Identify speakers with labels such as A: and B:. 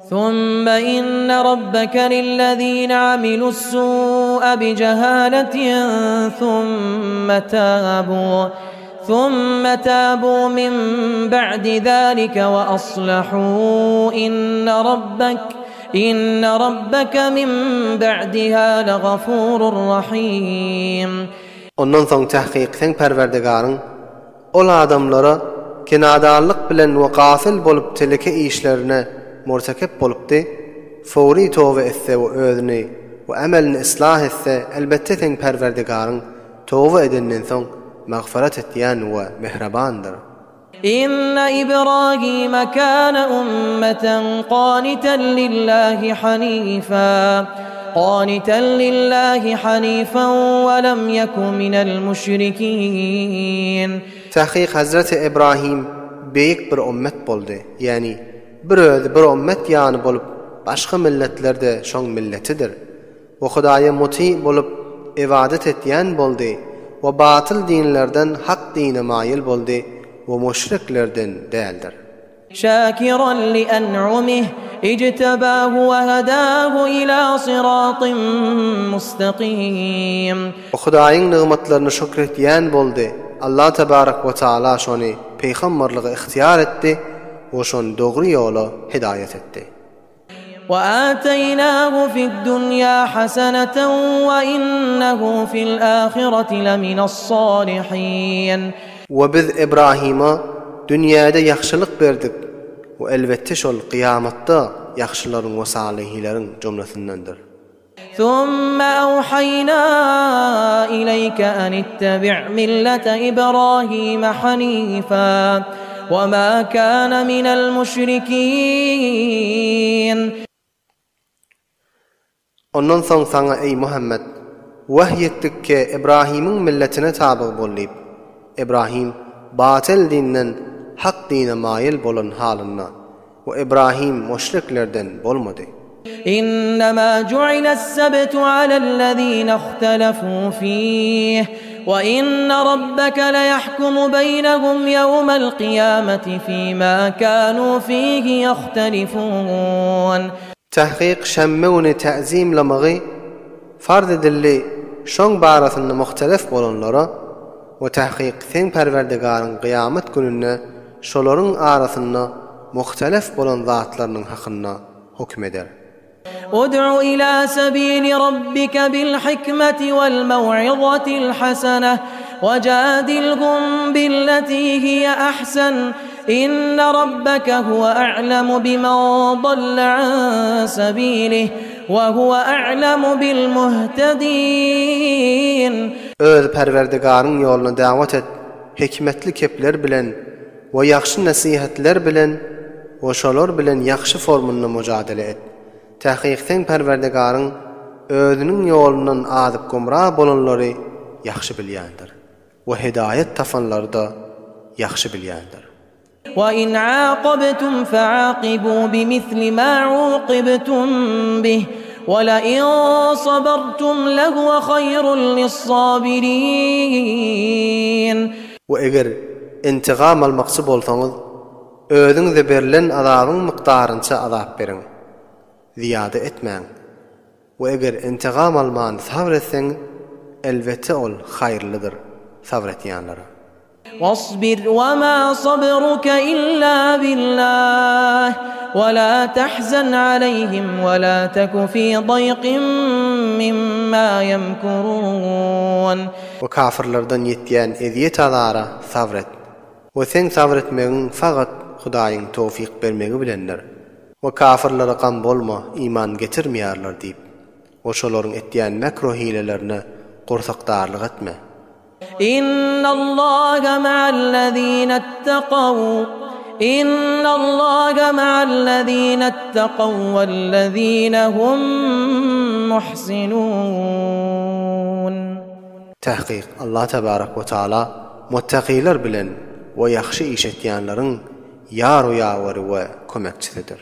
A: Summa inne rabbeke lillezine amilussu'a bijehaletin summa tabu summa tabu min ba'di zalike we aslahu inne rabbek inne rabbeke min ba'diha legafurur rahim.
B: Ondan soň tahkyk seň Perwerdigaryň Ol adamlara kenadanlyk bilen we gafyl bolup teleke işlerine murtekep bolupdy, fowry toba etse we özüni we amelini yslah etse, elbetde seň Perwerdigaryň toba edenden soň magfyrat etýän we mähribandyr.
A: Inne Ibrahime kâne ummeten qâniten lillahi hanîfâ, qâniten lillahi hanîfen we lem yeku minel müşrikîn.
B: Takyk Hazreti Ibrahim beýik bir ummet boldy, ýagny bir özi bir ummet ýany bolup başga milletler-de şoň milletidir. We Hudaýa muty bolup ybadat etýän boldy we batyl dinlerden hak dine maýyl boldy we müşriklerden däldir.
A: Şakiran li en'umih, ijtebahu we hedahu ila syratyn mustakym.
B: O Hudaýyň nygmatlaryny şükr etýän boldy, Allah tebarek we taala şony peýgamberlige ygtyýar etdi we şony dogry ýola hidaýat etdi.
A: We ateýnahu fid-dunýa haseneten we innehu fil-ahireti lemines-salihin.
B: We biz Ibrahima dünýäde ýagşylyk berdik we elbetde şol kyýamatda ýagşylaryň we salyhileriň jumlasyndandyr.
A: Summa awhaýna ileýke an ittabi' millete Ibrahime hanifa we ma kana minel müşrikîn.
B: Ondan soň saňa, eý, Muhammet, wahy etdik ke, Ibrahimiň milletine tabyg bol diýip. Ibrahim batyl dinden hak dine maýyl bolan halynda we Ibrahim müşriklerden bolmady.
A: Innema ju'iles-sebtu alellezine ihtelefû fîh we inne rabbeke leyahkumu beýnehum ýewmel-kyýameti fîmâ kânû fîhi ýehtelifûn.
B: Tahkyk şenbe güni täzimlamagy farz edildi şoň barasynda muhtelef bolanlara we tahkyk seň Perwerdigaryň kyýamat gününde şolaryň arasynda muhtelef bolan zatlarynyň hakynda höküm eder.
A: Ud'u ila sebili rabbike bil hikmeti wal mew'izatil haseneh wejadilhum billeti hiye ahsen inne rabbeke huwe a'lemu bimen dalle an sebilih we huwe a'lemu bil muhtedin.
B: Öz Perwerdigaryň ýoluna dawat et, hikmetli kepler bilen we ýagşy nesihatler bilen we şolar bilen ýagşy formunda mujadele et. Takyk seň Perwerdigaryň Özüniň ýolundan azyp gumra bolanlary ýagşy bilýändir we hidaýat tapanlary-da ýagşy bilýändir.
A: Wa in aqabtum fa'aqibu bimithli ma uqibtum bih wa la in sabartum lehuwa haýrun lis-sabirin.
B: We eger intigam almakçy bolsaňyz, özüňize berlen azabyň mukdarynça azap beriň. Zyýada etmäň. We eger intigam alman sabr etseň, elbetde ol haýyrlydyr sabr etýänlere.
A: Wasbir we ma sabruke illa billah we la tahzan aleýhim we la teku fi daýkin mimma ýemkurun.
B: We kafyrlardan ýetýän ezýet-azara sabr et. We seň sabr etmegiň fagat Hudaýyň towfyk bermegi bilendir. We kafyrlara gam bolma, iman getirmeýärler diýip. We şolaryň etýän mekru-hilelerine gursakdarlyk etme.
A: Innallaha ma'allazinattakaw Innallaha ma'allazinattakaw wellazina hum muhsinun.
B: Tahkyk Allah tebarek we taala muttakylar bilen we ýagşy iş etýänleriň ýar-u ýaweri we kömekçisidir.